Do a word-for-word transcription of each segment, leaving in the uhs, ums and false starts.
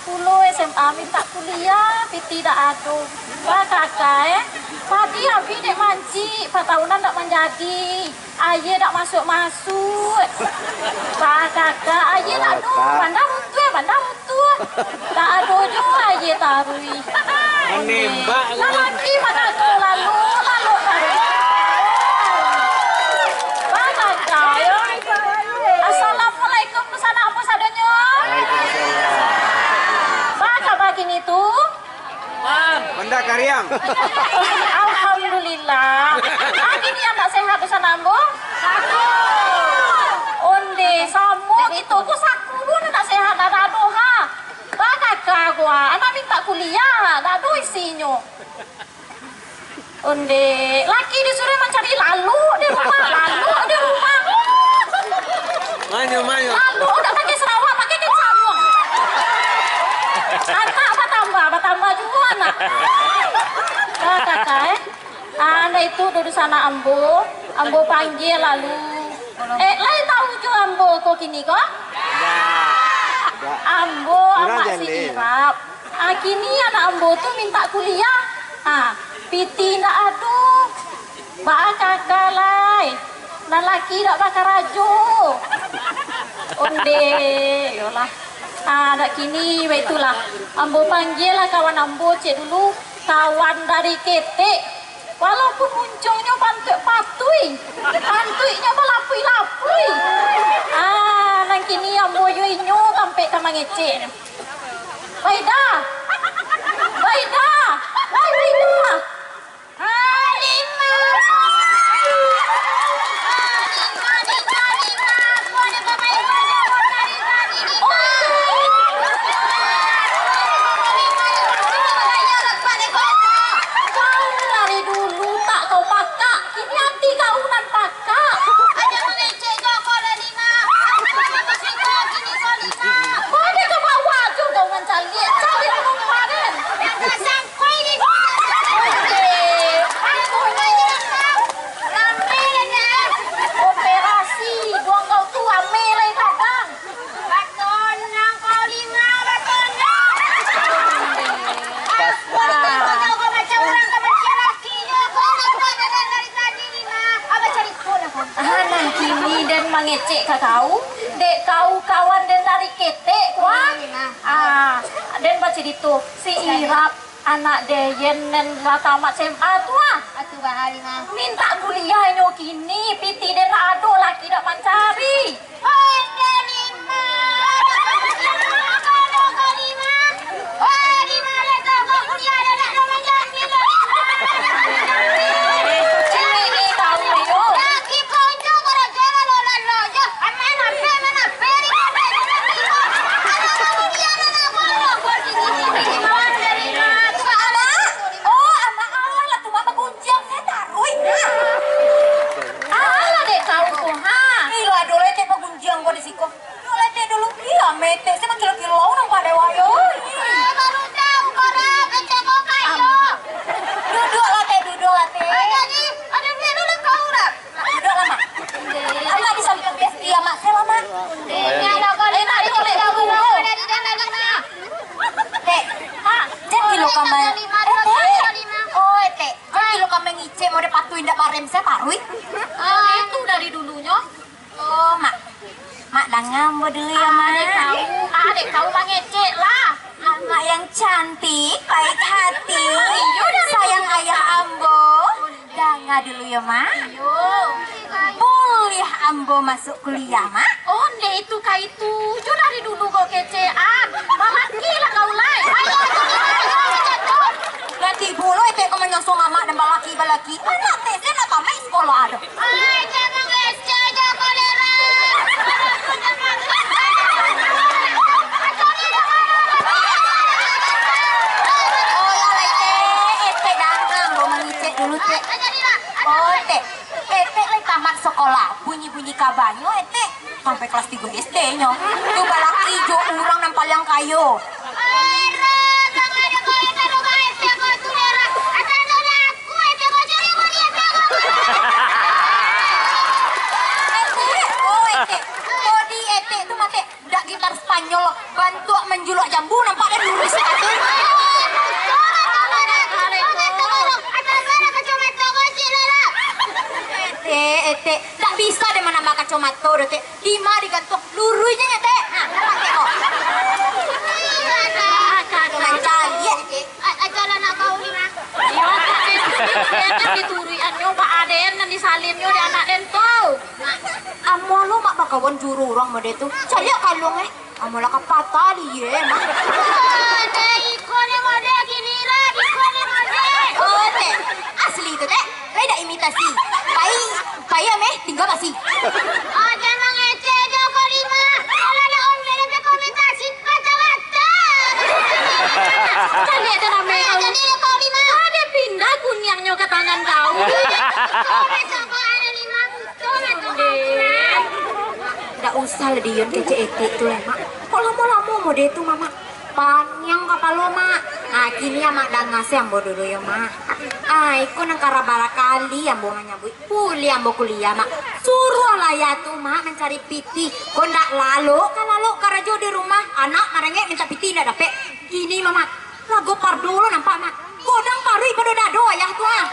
Pulo S M A mintak kuliah, piti dak ado. Wah, kakak, eh. Padi abih dek mancik, patahunan dak manjadi. Aia dak masuak-masuak. Wah, kakak, aia dak ado. Wah, Kak. Bandar utuh, bandar utuh. Dak ado jo aia taruih. Manembak. Lah mati mata tu lalu, lalu taruih. Wah, kakak, yo. Assalamualaikum. Dunsanak ambo sadonyo. Waalaikumsalam. Baa kaba kini tu? Banda Kariang. Alhamdulillah. Kini nan dak sehat dunsanak ambo? Onde, samo kito ko saku pun nan dak sehat, dak ado ha. Baa kaka ko ha, anak mintak kuliah, dak ado isinyo. Onde, laki disuruah mancari lalok di rumah, lalok di rumah. Manyo, manyo. Lalok dak pakai sarawak, pakai kain saruang. Anak batambah, batambah juo anak. Baa kaka, eh. Ah, ndak itu dunsanak ambo, ambo panggia lalu. Eh, lai tahu jo ambo ko kini ko? Ndak. Ambo amak si Irap. Ah, kini anak ambo tu mintak kuliah. Ah, piti indak ado. Baa kaka lai. Nan laki dak bakarajo. Onde, yolah. Ah, dak kini, baitulah. Ambo panggialah kawan ambo ciek dulu. Kawan dari ketek. Walaupun muncuangnyo bantuak patuih, pantuiknyo balapuih-lapuih. Ah, nan kini ambo jo inyo tampek ka mangecek. Baida! Baida! Wai Baida! Halimah! Halimah, Halimah, Halimah, aku ada pemain bola dari tadi, Halimah. Kau dari dulu tak kau pakak, kini ati kau nan pakak. Ada mangecek jo kau dari Kau dek ka bawah tu kau mancaliak, caliak urang kamarin. Yang tak sangkoi ni. Oke. Aku ni. Ramai lah dah. Operasi, duang kau tu ramai lah kadang. Batonang kau lima, batonang. Aku ni kau tahu kau macam orang kau macam laki je. Kau nak buat dalam dari tadi ni, Ma. Abah cari kau lah kau. Ah, nah, kini den mangecek ka kau. Dek kau kawan den dari ketek, wah. Ah, den bacurito, si Irap, anak den nan lah tamat S M A tu, ah. Atu bahari mah. Mintak kuliah inyo kini, piti den lah ado, laki dak mancari. Oh, den lima. Ado kau lima. Wah, di mana tu kau kuliah, anak kau mancari. Cewek ni tahu, yo. Laki kau tu karajo lalu-lalu je. Aman apa, aman apa ni? Anak kau kuliah, anak kau. Amak, oh, amak, alah tu, amak bagunjiang, saya taruih. Alah, dek kau tu, ha. Gila, dulu etek bagunjiang kau di siko. Dulu etek dulu, gila, metek, saya kilo-kilo nampak dewa, yo. Eh, baru tahu, kau dah kecek kau kayo. Duduk lah, Tek, duduk lah, Tek. Ah, jadi, ada duit dulu kau, dah. Duduk lah, Mak. Amak di samping biasa, iya, Mak. Saya lah, Mak. Eh, ada kau lima, ada kau lima. Tek, jan gilo kamai. Eh, Tek. Oh, Tek. Jan gilo kamai ngicek, mau dipatuhin dak parem, saya taruih. Ah, itu dari dulunyo. Oh, Mak. Mak, danga ambo dulu yo, Mak. Adek kau, adek kau mangecek lah. Amak yang cantik, baik hati, sayang ayah ambo. Danga dulu yo, Mak. Iyo. Buliah ambo masuk kuliah, Mak? Oh, nde itu ka itu. Jo dari dulu kau kecekan. Balaki lah kau lai. Ayo, ayo, ayo, ayo. Lah tibo lo etek ko manyosong amak dan balaki-balaki. Anak T Z nak tamat sekolah doh. Ai, jangan kecek jo kolera. Oh, ya lah, etek. Etek datang, mau mangecek dulu, Tek. Oh, Tek. Etek lai tamat sekolah. Bunyi-bunyi kabanyo, etek. Sampai kelas tigo S D nyo. Tu balaki jo urang nan paliang kayo. Etek, oh, etek. Bodi etek tu mah, Tek, budak gitar Spanyol, bantuak manjuluak jambu nampak. Tek, ndak bisa dek manambah kacomato doh, Tek. Lima digantuang, luruih nyo, Tek. Ha, nampak, Tek, ko? Mancaliak, Tek. Ajalah nak kau ni, Mak. Iyo, Tek. Tek, Tek, dituruikan nyo, Pak Aden, nan disalinnyo di anak den tu. Amuah lo, Mak, bakawan juru urang mode tu. Caliak kalung, eh. Amuah lah ka patah li, eh, Mak. Oh, Tek, iko ni mode, giliran iko ni mode. Oh, Tek. Asli tu, Tek. Lai dak imitasi. Pai, pai ameh, tingga basi. Oh, jan mangecek jo ko, Lima. Kalau ado urang mode rekomendasi, patah mata. Caliak tu nameh kau. Jadi ko, Lima. Ado pindah kuniangnyo ka tangan kau. Kau besok ko ado, Lima. Ndak usah lah diyon kecek etek tu lai, Mak. Kok lamo-lamo mode tu, Mak? Paniang kapalo, Mak. Ah, kini Amak danga se ambo dulu yo, Mak. Ah, iko nan ka bara kali ambo manyabuik. Buliah ambo kuliah, Mak. Suruahlah ayah tu, Mak, mancari pitih. Kok ndak lalok ka lalok karajo di rumah. Anak marengek mintak pitih ndak dapek. Kini, Mak, Lago pardo lo nampak, Mak. Godang paruik pado dado ayah tu, ah.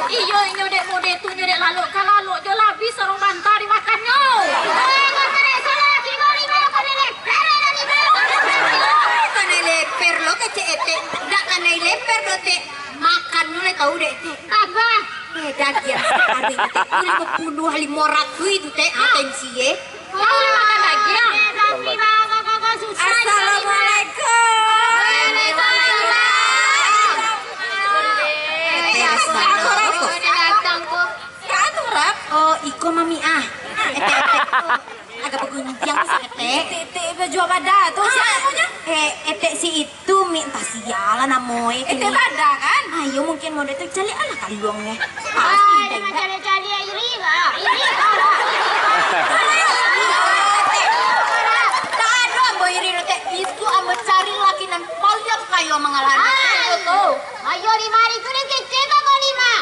Iyo, inyo dek mode tu, nyo dek lalok ka lalok jo labi sarong banta dimakannyo. Eh, ndak kanai salaki ko, Lima, kanai leper lagi. Kanai leper lo kecek etek. Ndak kanai leper doh, Tek. Makannyo lai tau dek, Tek. Apo? Eh, dagiang sahari, Tek. Limo puluah, limo ratuih tu, Tek. Ah, tensi, eh. Kau lah makan dagiang. Assalamualaikum. Waalaikumsalam. Eh, assalamualaikum. Siapa tu, Rap? Oh, iko Mami ah. Etek-etek tu agak bagunjiang saketek. Etek-etek bajual bada tu, siapa namonyo? Eh, etek si Tu, Mik, entah sia lah namo e kini. Etek bada, kan? Ayo, mungkin mode tu caliak alah kaluang e. Pasti. Ai, dah, dah. Caliak-caliak, iri lah. Iri lah. Tak ado ambo iri doh, Tek. Itu ambo cari laki nan paliang kayo mangalahkan. Ah, itu. Ayo, di mari tu ni kecek kau, Lima.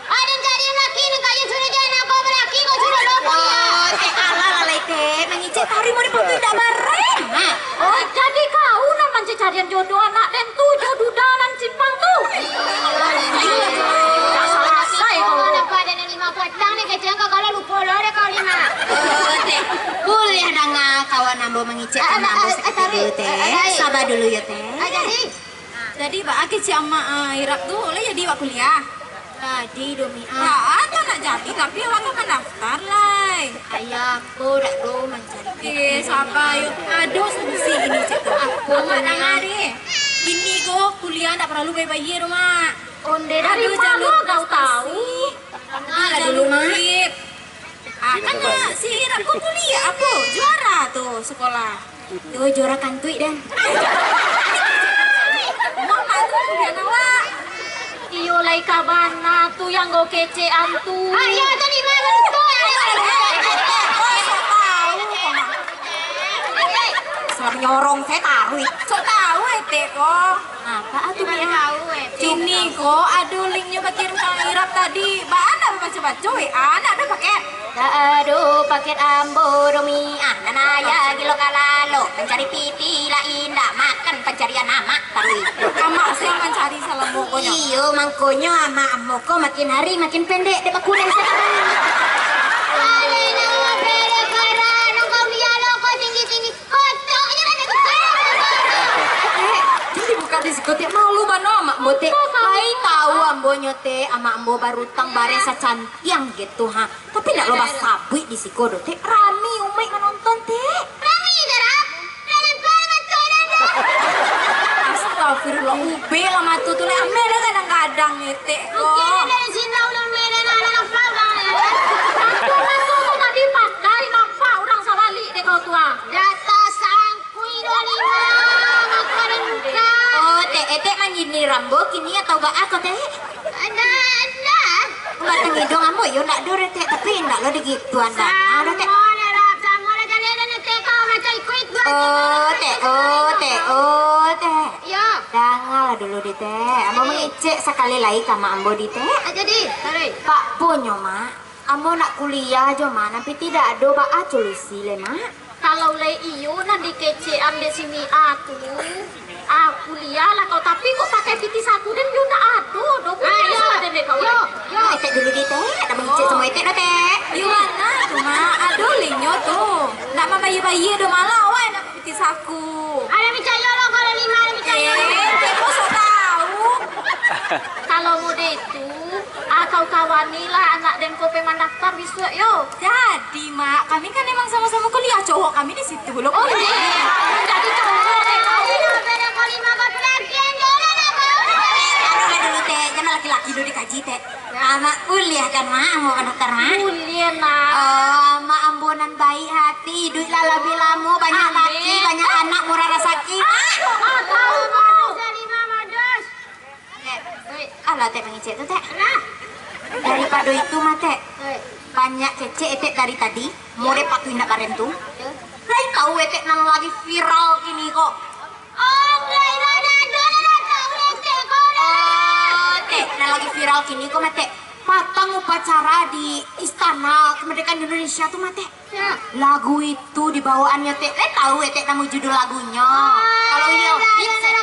Aden cari laki nan kayo suruh jan anak kau balaki, kau suruh lo kuliah. Oh, Tek, alah lah lai, Tek. Mangicek taruih mode patuik dak bareng. Ha? Oh, jadi kau nan mancari-carian jodoh anak den tu, jo duda nan simpang tu? Iyo. Dak salasai kau tu. Nampak aden nan Lima patang ni, kecek kau kalau lupo lo deh kau, Lima. Oh, Tek. Buliah danga kawan ambo mangicek, ah, kawan ambo ah, sakecek ah, dulu, Tek. Ah, ah, ah. Saba dulu yo, Tek. Ah, jadi? Jadi, baa kecek amak, ah, Irap tu, lai jadi awak kuliah? Jadi doh, Mi, ah. Baa tu nak jadi, tapi awak kan mandaftar lai. Ayah, ambo dak doh mancari. Eh, saba yo. Ado solusi kini, cek tu. Apo tu, Mak? Amak danga deh. Kini ko kuliah ndak paralu bayia-bayia doh, Mak. Onde dari mano kau tahu? Ado jalur Undip. Danga lah dulu, Mak. Ah, kan si Irap ko kuliah apo? Juara tu sekolah. Tu juara kantuik, den. Mak, mak tu kuliah awak. Iyo lai ka bana tu yang go kecekan tu. Ah, iyo tu di mano tu? Salah nyorong, salah taruih. Sok tahu etek ko. Apo tu, Mia? Kini ko ado linknyo bakirim ka Irap tadi. Baa ndak babaco-baco W A, ndak ado paket? Ndak ado paket ambo doh, Mia. Nan ayah gilo ka lalok, mancari pitih lah indak, makan pancarian amak taruih. Amak se mancari salamo ko nyo. Iyo, mangkonyo amak ambo ko makin hari makin pendek, dek bakurang sakarang. Alena, pendek, karano kau dialog kau tinggi-tinggi. Kocoknyo lah, Tek. Eh, jadi bukan di siko, Tek. Malu bana amak ambo, Tek. Lai tahu ambo nyo, Tek. Amak ambo barutang bareh sacantiang gitu, ha. Tapi ndak lo basabuik di siko doh, Tek. Rami umaik manonton, Tek. Rami, Tek, Rap. Rami, Tek, mato dah, dah. Astagfirullah, ubek lah mato tu, Tek. Ameh dah gadang-gadang, Tek, ko. Oke, dari sini udah merah, anak-anak pelang, ya. Mato, mato tu tadi pandai nampak urang sabalik dek kau tu, ah. Data sang Kui dua lima, makan engkau. Oh, Tek, etek manyindir ambo kini atau baa ko, Tek? Ada, ada. Batang iduang ambo yo ndak ado, Tek, tapi ndak lo digituan, ndak ado, Tek. Samo lah, Rap, samo lah, jaleh dan Tek, kau macam ikut gua. Oh, Tek, oh, Tek, oh, Tek. Yo. Dangalah dulu deh, Tek. Ambo mangecek sakali lai ka mak ambo di, Tek. Ah, jadi, taruih. Pak punyo, Mak. Ambo nak kuliah jo, Mak, tapi tidak ado baa solusi lai, Mak. Kalau lai iyo nan dikecekan dek si Mia tu, ah, kuliah lah kau, tapi kok pakai pitih saku den yo ndak ado doh, bukan yo, den dek kau yo, lai. Yo. Etek dulu di, Tek, nak mangecek samo etek dah, Tek. Yo. Bayia-bayia do malah, wai, nak pitih saku. Alah picayo lo, kalau lima, alah picayo lo. Eh, kok sok tahu? Kalau mode itu, ah, kau kawanilah anak den ko pai mandaftar bisuak yo. Jadi, Mak, kami kan emang sama-sama kuliah, cowok kami di situ lo. Oh, iya. Jadi cowok deh kau. Beda kau lima batu lagi, yang jodoh dah kau. Aduh, dulu, Tek. Jangan laki-laki dulu dikaji, Tek. Amak kuliah kan, Mak? Ambo kan dokter, Mak? Kuliah, nak. Oh, Mak ambo nan baik hati, iduiklah labiah lamo, banyak laki, banyak anak, murah rasaki. Ah, ah, tahu, tahu. Tek, alah, Tek, mangecek tu, Tek. Alah. Daripado itu mah, Tek. Tek. Banyak kecek Etek dari tadi, mode patuh indak karen tu. Ya. Lai tahu Etek nan lagi viral kini ko? Oh, Tek, nan lagi viral kini ko mah, Tek. Patang upacara di Istana Kemerdekaan Indonesia tu mah, Tek. Ya. Lagu itu dibawaannyo, Tek. Lai tahu, Tek, namo judul lagunyo? Kalau iyo, hits, Tek.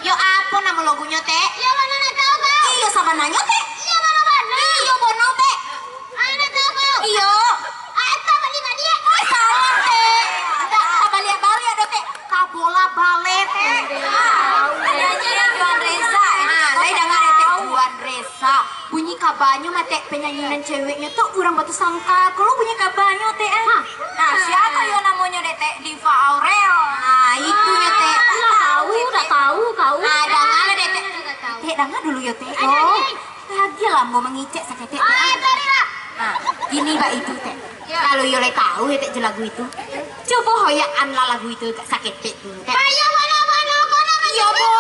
Yo, apo namo lagunyo, Tek? Iyo, sabananyo, Tek. Iyo, bono, Tek. Iyo. Ah, itu balik balik. Ai, salah, Tek. Indak, tabaliak-baliak doh, Tek. Tabolah baleh, Tek. Ah, penyanyi Juan Reza, eh. Ah, lai danga deh, Tek, Juan Reza. Bunyi kabanyo mah, Tek, penyanyi nan ceweknyo tu urang Batusangka. Kalau bunyi kabanyo, Tek, eh. Hah? Nah, siapa yo namonyo deh, Tek? Diva Aurel. Nah, itu yo, Tek. Lah tahu, dah tahu kau. Ah, danga lah deh, Tek. Tek, danga dulu yo, Tek. Ayo, oh. Ayo. Lagi lah ambo mangecek saketek, Tek. Ah, sorry lah. Nah, gini bak itu, Tek. Ya. Kalau iyo lai tahu yo, Tek, jo lagu itu. Cubo hoyak an lah lagu itu saketek dulu, Tek. Ayo, bono, bono, bono, iyo, bono.